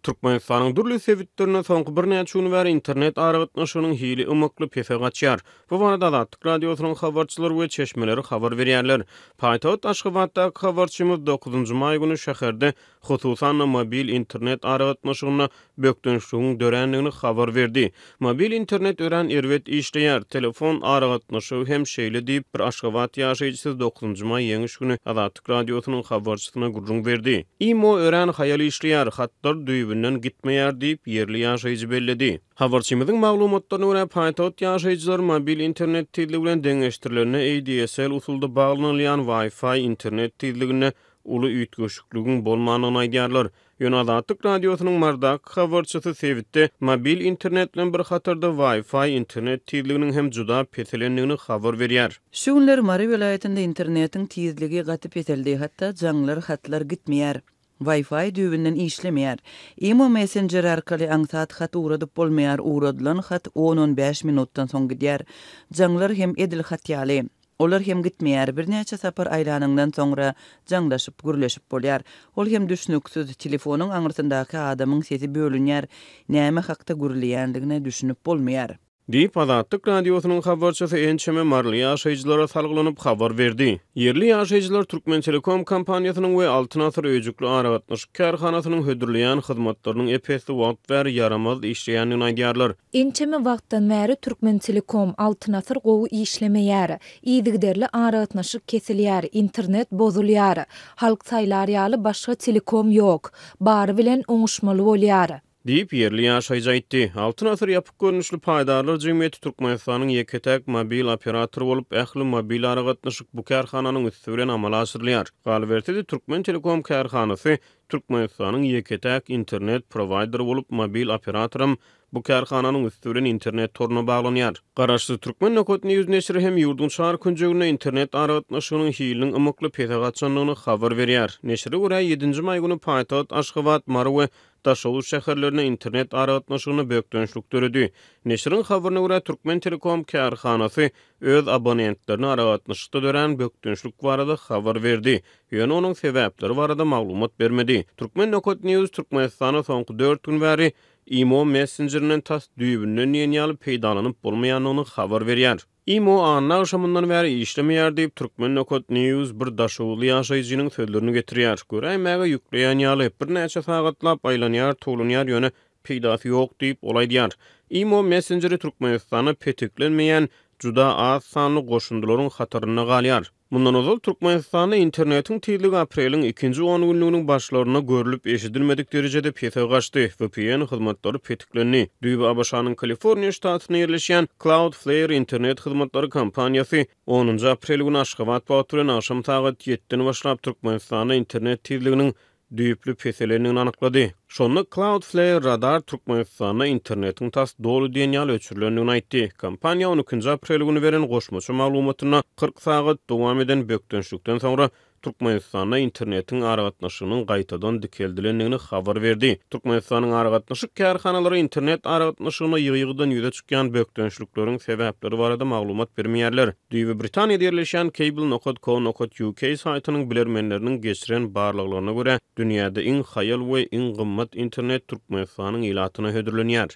Türkmenistanyň dürli sebitlerinde soňky birnäçe gün bäri internet aragatnaşygynyň hili ymykly pese gaçýar. Bu barada Azatlyk Radiosynyň habarçylary we çeşmeleri habar berýärler. Paýtagt Aşgabatdaky habarçymyz dokuzynjy maý güni şäherde, hususan-da mobil internet aragatnaşygynda bökdençligiň dörändigini habar berdi. Mobil internet örän erbet işleýär, telefon aragatnaşygy hem şeýle diýip, bir Aşgabat ýaşaýjysy dokuzynjy maý Ýeňiş güni Azatlyk Radiosynyň habarçysyna gürrüň berdi. Imo örän haýal işleýär, hatlar düýbünden gitmeýär diýip, ýerli ýaşaýjy belledi. Habarçymyzyň maglumatlaryna görä, paýtagt ýaşaýjylary mobil internet tizligi bilen deňeşdirilende ADSL usulda baglanylýan Wi-Fi internet tizliginde uly üýtgeşikligiň bolmandygyny aýdýarlar. Ýöne Azatlyk Radiosynyň Marydaky habarçysy sebitde mobil internet bilen bir hatarda Wi-Fi internet tizliginiň hem juda peselendigini habar berýär. Şu günler Mary welaýatynda internetiň tizligi gaty peseldi, hatda jaňlar, hatlar gitmeýär. Wi-Fi düýbünden işlemeýär. Imo messenjeri arkaly aňsat hat ugradyp bolmaýar, ugradylan hat on-on bäş minutdan soň gidýär. Jaňlar hem edil hat ýaly. Olar hem gitmeýär, birnäçe sapar aýlanyňdan soňra jaňlaşyp, gürleşip bolýar. Ol hem düşnüksiz, telefonyň aňyrsyndaky adamyň sesi bölünýär, näme hakda gürleýändigine düşünip bolmaýar. Diýip, Azatlyk Radiosynyň habarçysy ençeme maryly ýaşaýjylara salgylanyp habar berdi. Ýerli ýaşaýjylar Türkmentelekom kompaniýasynyň we Altyn asyr öýjükli aragatnaşyk kärhanasynyň hödürleýän hyzmatlarynyň ep-esli wagt bäri ýaramaz işleýändigini aýdýarlar. Ençeme wagtdan bäri Türkmentelekom, Altyn asyr gowy işlemeýär. Yzygiderli aragatnaşyk kesilýär, internet bozulýar. Halk saýlar ýaly başga telekom ýok. Bary bilen oňuşmaly bolýar. Diýip, ýerli ýaşaýjy aýtdy. Altyn asyr ýapyk görnüşli paýdarlar jemgyýeti Türkmenistanyň ýeke-täk mobil operatory bolup, ähli mobil aragatnaşyk bu kärhananyň üsti bilen amala aşyrylýar. Galyberse-de, Türkmentelekom kärhanasy Türkmenistanyň ýeke-täk internet prowaýderi bolup, mobil operatoram bu kärhananyň üsti bilen internet toruna baglanýar. Garaşsyz Türkmen Nokat News neşiri hem ýurduň çar künjeginde internet aragatnaşygynyň hiliniň ymykly pese gaçandygyny habar berýär. Neşire görä, ýedinji maý güni paýtagt Aşgabat, Mary we Daşoguz şäherlerinde internet aragatnaşygynda bökdençlik döredi. Neşiriň habaryna görä, Türkmentelekom kärhanasy öz abonentlerine aragatnaşykda dörän bökdençlik barada habar berdi, ýöne onuň sebäpleri barada maglumat bermedi. Türkmen Nokat News Türkmenistanda soňky dört gün bäri Imo messenjerinden tas düýbünden diýen ýaly peýdalanyp bolmaýandygyny habar berýär. Imo anna agşamyndan bäri işlemeýär diýip, Turkmen Nokat News bir daşoguzly ýaşaýjynyň sözlerini getirýär. Göräýmäge ýükleýän ýaly, birnäçe sagatlap aýlanýar, towlanýar, ýöne peýdasy ýok diýip, ol aýdýar. Imo messenjeri Türkmenistanda petiklenmeýän juda az sanly goşundylaryň hatarynda galýar. Mundan ozal Türkmenistanda internetiň tizligi apreliň ikinji ongünlüginiň başlarynda görlüp-eşidilmedik derejede pese gaçdy, VPN hyzmatlary petiklendi. Düýbi ABŞ-nyň Kaliforniýa ştatynda ýerleşýän Cloudflare internet hyzmatlary kompaniýasy onunjy aprel güni Aşgabat wagty bilen agşam sagat ýediden başlap Türkmenistanda internet tizliginiň düýpli peselendigini anyklady. Şonda Cloudflare Radar Türkmenistanda internetiň tas doly diýen ýaly öçürilendigini aýtdy. Kompaniýa on ikinji aprel güni beren goşmaça maglumatynda 40 sagat dowam eden bökdençlikden soňra Türkmenistanda internetiň aragatnaşygynyň gaýtadan dikeldilendigini habar berdi. Türkmenistanyň aragatnaşyk kärhanalary internet aragatnaşygynda ýygy-ýygydan ýüze çykýan bökdençlikleriň sebäpleri barada maglumat bermeýärler. Düýbi Britaniýada ýerleşýän Cable nokat co nokat uk saýtynyň bilermenleriniň geçiren barlaglaryna görä, dünýäde iň haýal we iň gymmat internet Türkmenistanyň ilatyna hödürlenýär.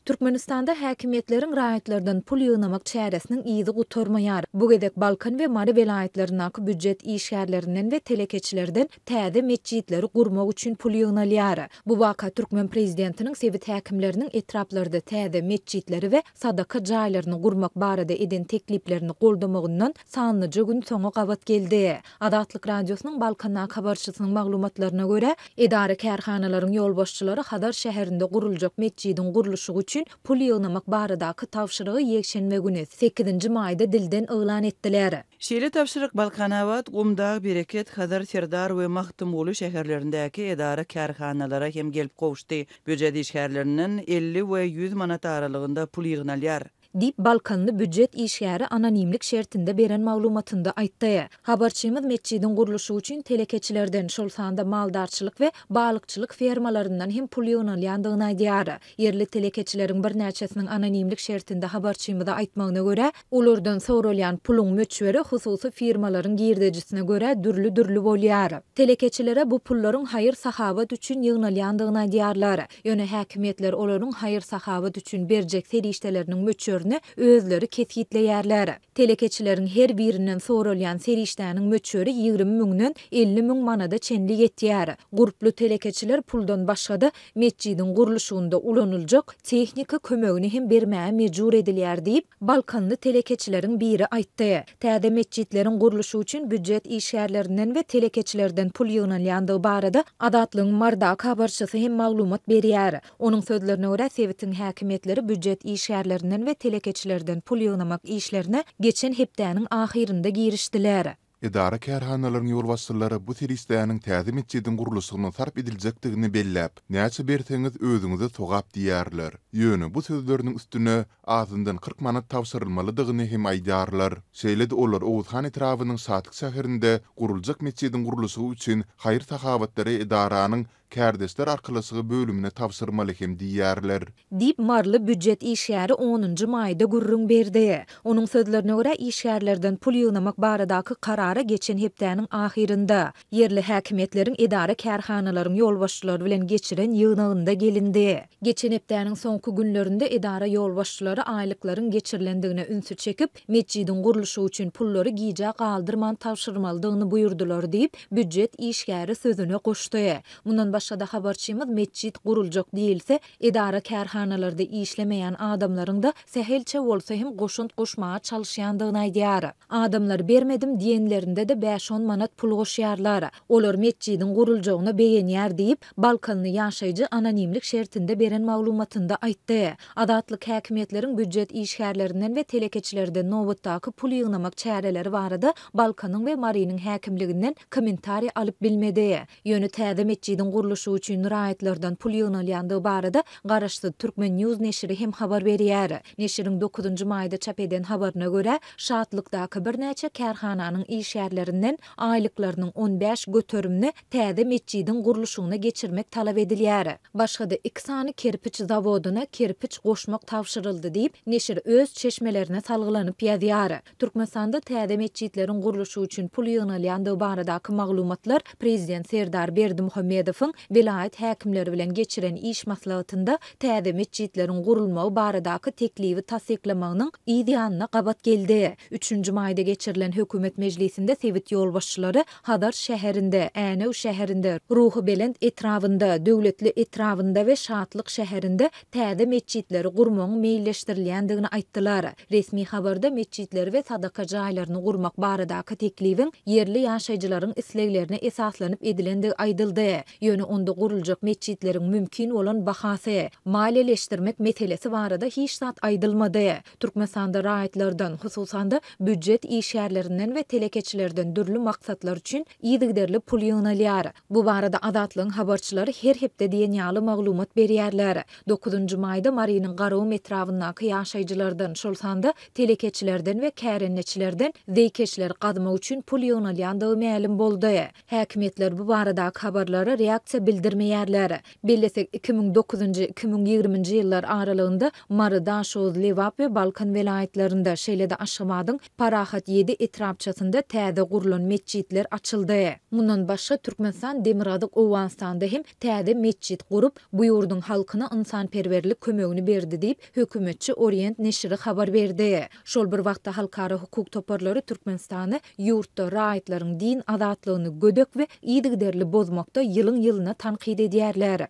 Türkmenistanda häkimiýetleriň raýatlardan pul ýygnamak çäresiniň yzy gutarmaýar. Bu gezek Balkan we Mary welaýatlaryndaky býujet işgärlerinden we telekeçilerden täze metjitleri gurmak üçin pul ýygnalýar. Bu waka türkmen prezidentiniň sebit häkimleriniň etraplarda täze metjitleri we sadaka jaýlaryny gurmak barada eden tekliplerini goldamagyndan sanlyja gün soňa gabat geldi. Azatlyk Radiosynyň Balkandaky habarçysynyň maglumatlaryna görä, edara-kärhanalaryň ýolbaşçylary Hazar şäherinde guruljak metjidiň gurluşygy üçin pul ýygnamak baradaky tabşyrygy ýekşenbe güni, sekizinji maýda dilden yglan etdiler. Şeýle tabşyryk Balkanabat, Gumdag, Bereket, Hazar, Serdar we Magtymguly şäherlerindäki edara-kärhanalara hem gelip gowuşdy. Býujet işgärlerinden 50 we 100 manat aralygynda pul ýygnalýar. Diýip, balkanly býujet işgäri anonimlik şertinde beren maglumatynda aýtdy. Habarçymyz metjidiň gurluşygy üçin telekeçilerden, şol sanda maldarçylyk we balykçylyk fermalaryndan hem pul ýygnalýandygyny aýdýar. Ýerli telekeçileriň birnäçesiniň anonimlik şertinde habarçymyza aýtmagyna görä, olardan soralýan puluň möçberi hususy firmalaryň girdejisine görä dürli-dürli bolýar. Telekeçilere bu pullaryň haýyr-sahawat üçin ýygnalýandygyny aýdýarlar. Ýöne häkimiýetler olaryň haýyr-sahawat üçin berjek serişdeleriniň möçberini özleri kesgitleýärler. Telekeçileriň her birinden soralýan serişdäniň möçberi 20 müňden 50 müň manada çenli ýetýär. Gurply telekeçiler puldan başga-da, metjidiň gurluşygynda ulanyljak tehnika kömegini hem bermäge mejbur edilýär diýip, Balkanly telekeçileriň biri aýtdy. Täze metjitleriň gurluşygy üçin býujet işgärlerinden we telekeçilerden pul ýygnalýandygy barada Azatlygyň Mardaky habarçysy hem maglumat berýär. Onuň sözlerine görä, sebitiň häkimiýetleri býujet işgärlerinden we telekeçilerden pul ýygnamak işlerine geçen hepdäniň ahyrynda girişdiler. Edara-kärhanalaryň ýolbaşçylary bu serişdäniň täze metjidiň gurluşygyna sarp ediljekdigini belläp, näçe berseňiz özüňize sogap diýýärler. Ýöne bu sözleriniň üstüne azyndan 40 manat tabşyrylmalydygyny hem aýdýarlar. Şeýle-de olar Oguzhan etrabynyň Şatlyk şäherinde guruljak metjidiň gurluşygy üçin haýyr-sahawatlary edaranyň Kärdeşler arkalaşygy bölümine tabşyrmaly hem diýýärler. Diýip, maryly býujet işgäri onunjy maýda gürrüň berdi. Onuň sözlerine görä, işgärlerden pul ýygnamak baradaky karara geçen hepdäniň ahyrynda, ýerli häkimiýetleriň edara-kärhanalaryň ýolbaşçylary bilen geçiren ýygnagynda gelindi. Geçen hepdäniň soňky günlerinde edara ýolbaşçylary aýlyklaryň geçirilendigine ünsi çekip, metjidiň gurluşygy üçin pullary gijä galdyrman tabşyrmalydygyny buýurdylar diýip, býujet işgäri sözüne goşdy. Mundan başga-da habarçymyz metjit guruljak diýilse, edara-kärhanalarda işlemeýän adamlaryň-da sähelçe bolsa hem goşant goşmaga çalyşýandygyny aýdýar. Adamlar bermedim diýenlerinde-de bäş-on manat pul goşýarlar. Olar metjidiň guruljagyna begenýär diýip, balkanly ýaşaýjy anonimlik şertinde beren maglumatynda aýtdy. Azatlyk häkimiýetleriň býujet işgärlerinden we telekeçilerden nobatdaky pul ýygnamak çäreleri barada Balkanyň we Marynyň häkimliginden kommentariý alyp bilmedi. Ýöne täze metjidiň gurluşygy üçin raýatlardan pul ýygnalýandygy barada garaşsyz Turkmen. News neşiri hem habar berýär. Neşiriň dokuzynjy maýda çap eden habaryna görä, Şatlykdaky birnäçe kärhananyň işgärlerinden aýlyklarynyň 15 göterimini täze metjidiň gurluşygyna geçirmek talap edilýär. Başga-da iki sany kerpiç zawodyna kerpiç goşmak tabşyryldy diýip, neşir öz çeşmelerine salgylanyp ýazýar. Türkmenistanda täze metjitleriň gurluşygy üçin pul ýygnalýandygy baradaky maglumatlar prezident Serdar Berdimuhamedowyň welaýat häkimleri bilen geçiren iş maslahatynda täze metjitleriň gurulmagy baradaky teklibi tassyklamagynyň yz ýanyna gabat geldi. Üçünji maýda geçirilen hökümet mejlisinde sebit ýolbaşçylary Hazar şäherinde, Änew şäherinde, Ruhubelent etrabynda, Döwletli etrabynda we Şatlyk şäherinde täze metjitleri gurmagyň meýilleşdirilýändigini aýtdylar. Resmi habarda metjitleri we sadaka jaýlaryny gurmak baradaky teklibiň ýerli ýaşaýjylaryň isleglerine esaslanyp edilendigi aýdyldy. Ýöne onda guruljak metjitleriň mümkin bolan bahasy, maliýeleşdirmek meselesi barada hiç zat aýdylmady. Türkmenistanda raýatlardan, hususan-da, býujet işgärlerinden we telekeçilerden dürli maksatlar üçin yzygiderli pul ýygnalýar. Bu barada Azatlygyň habarçylary her hepde diýen ýaly maglumat berýärler. Dokuzynjy maýda Marynyň Garagum etrabyndaky ýaşaýjylardan, şol sanda telekeçilerden we kärendeçilerden zeýkeşleri gazmak üçin pul ýygnalýandygy mälim boldy. Häkimiýetler bu baradaky habarlara reaksiýa bildirmeýärler. Bellesek, 2009-njy, 2020-nji ýyllar aralygynda Mary, Daşoguz, Lebap we Balkan welaýatlarynda, şeýle-de Aşgabadyň Parahat ýedi etrapçasynda täze gurlan metjitler açyldy. Mundan başga, Türkmenistan Demirgazyk Owganystanda hem täze metjit gurup, bu ýurduň halkyna ynsanperwerlik kömegini berdi diýip, hökümetçi Orient neşiri habar berdi. Şol bir wagtda halkara hukuk toparlary Türkmenistany ýurtda raýatlaryň din azatlygyny gödek we yzygiderli bozmakda ýylyň-ýylyna tankyt edýärler.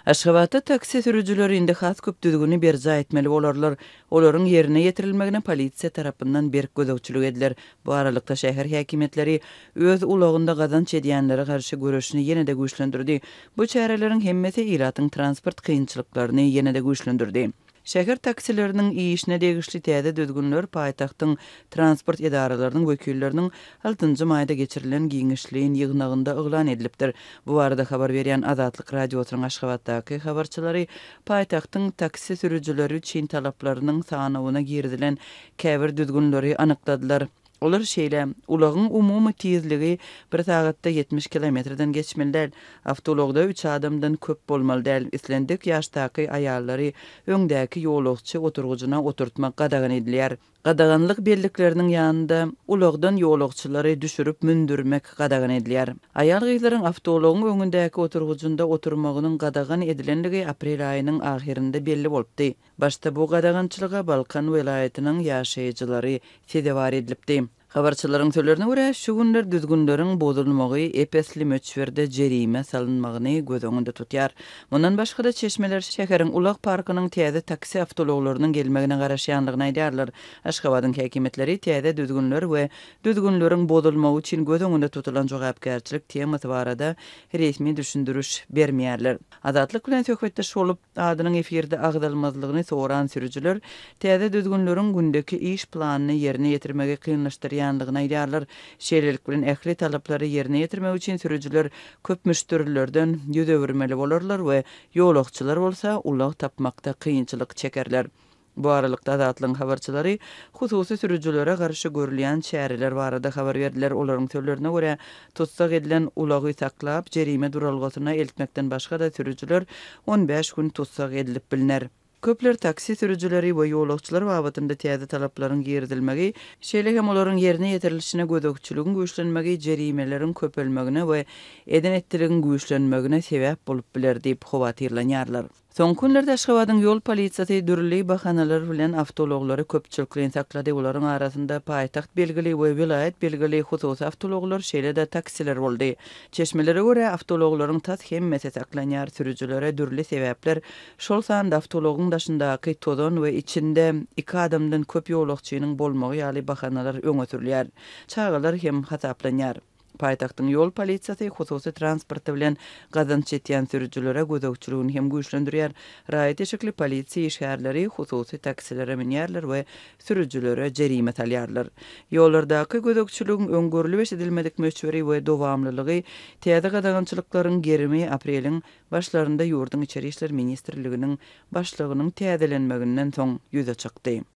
Aşgabatda taksi sürüjileri indi has köp düzgüni berjaý etmeli bolarlar. Olaryň ýerine ýetirilmegine polisiýa tarapyndan berk gözegçilik ediler. Bu aralykda şäher häkimiýetleri öz ulagynda gazanç edýänlere garşy göreşini ýene-de güýçlendirdi. Bu çäreleriň hemmesi ilatyň transport kynçylyklaryny ýene-de güýçlendirdi. Şäher taksileriniň işine degişli täze düzgünler paýtagtyň transport edaralarynyň wekilleriniň altynjy maýda geçirilen giňişleýin ýygnagynda yglan edilipdir. Bu barada habar berýän Azatlyk Radiosynyň Aşgabatdaky habarçylary paýtagtyň taksi sürüjileri üçin talaplarynyň sanawyna girizilen käbir düzgünleri anykladylar. Olar şeýle, ulagyň umumy tizligi bir sagatda 70 kilometrden geçmeli däl, awtoulagda üç adamdan köp bolmaly däl, islendik ýaşdaky aýallary öňdäki ýolagçy oturgyjyna oturtmak gadagan edilýär. Gadaganlyk bellikleriniň ýanynda ulagdan ýolagçylary düşürip mündürmek gadagan edilýär. Aýal-gyzlaryň awtoulagyň öňündäki oturgyjynda oturmagynyň gadagan edilenligi aprel aýynyň ahyrynda belli bolupdy. Başda bu gadagançylyga Balkan welaýatynyň ýaşaýjylary sezewar edilipdi. Habarçylaryň sözlerine görä, şu günler düzgünleriň bozulmagy ep-esli möçberde jerime salynmagyny göz öňünde tutýar. Mundan başga-da, çeşmeler şäheriň ulag parkynyň täze taksi awtoulaglarynyň gelmegine garaşýandygyny aýdýarlar. Aşgabadyň häkimiýetleri täze düzgünler we düzgünleriň bozulmagy üçin göz öňünde tutulan jogapkärçilik temasy barada resmi düşündiriş bermeýärler. Azatlyk bilen söhbetdeş bolup, Adynyň efirde agzalmazlygyny soran sürüjiler täze düzgünleriň gündeki iş planyny ýerine ýetirmegi kynlaşdyrýandygyny aýdýarlar. Şeýlelik bilen, ähli talaplary ýerine ýetirmek üçin sürüjiler köp müşderilerden ýüz öwürmeli bolarlar we ýolagçylar bolsa ulag tapmakda kynçylyk çekerler. Bu aralykda, Azatlygyň habarçylary hususy sürüjilere garşy görülýän çäreler barada habar berdiler. Olaryň sözlerine görä, tussag edilen ulagy saklap, jerime duralgasyna eltmekden başga-da sürüjiler 15 gün tussag edilip bilner. Köpler taksi sürüjileri we ýolagçylar babatynda täze talaplaryň girizilmegi, şeýle hem olaryň ýerine ýetirilişine gözegçiligiň güýçlenmegi jerimeleriň köpelmegine we eden-etdiligiň güýçlenmegine sebäp bolup biler diýip howatyrlanýarlar. Soňky günlerde Aşgabadyň ýol polisiýasy dürli bahanalar bilen awtoulaglary köpçülikleýin saklady. Olaryň arasynda paýtagt belgili we welaýat belgili hususy awtoulaglar, şeýle-de taksiler boldy. Çeşmelere görä, awtoulaglaryň tas hemmesi saklanýar. Sürüjilere dürli sebäpler, şol sanda awtoulagyň daşyndaky tozan we içinde iki adamdan köp ýolagçynyň bolmagy ýaly bahanalar öňe sürülýär. Çagalar hem hasaplanýar. Paýtagtyň ýol polisiýasy hususy transporty bilen gazanç etýän sürüjilere gözegçiligini hem güýçlendirýär. Raýat eşikli polisiýa işgärleri hususy taksilere münýärler we sürüjilere jerime salýarlar. Ýollardaky gözegçiligiň öň görlüp-eşidilmedik möçberi we dowamlylygy täze gadagançylyklaryň gerimi apreliň başlarynda ýurduň Içeri işler ministrliginiň başlygynyň täzelenmeginden soň ýüze çykdy.